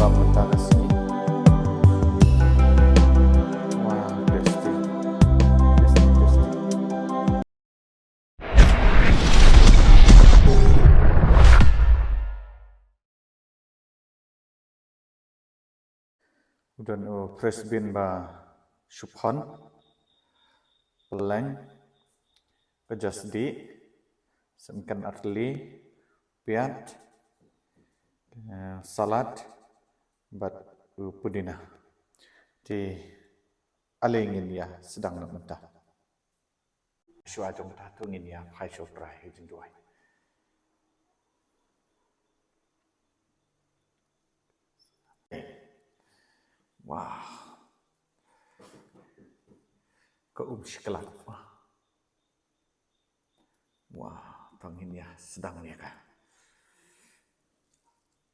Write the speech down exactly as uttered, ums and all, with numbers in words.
Mynta ka sngi. Wah, tasty. Tasty, tasty. U don u fresh bean ba shu phon. Pylleng, ka jasdi, sengkan artylli, piat, eh, salad, bad u pudina. Te ale ngin ïa sdang noh mynta. Shuwa jong kata to ngin ïa phai sha u trai ha jingduwai. Wah. Ka um shiklat. Wah, to ngin ïa sdang ïa ka.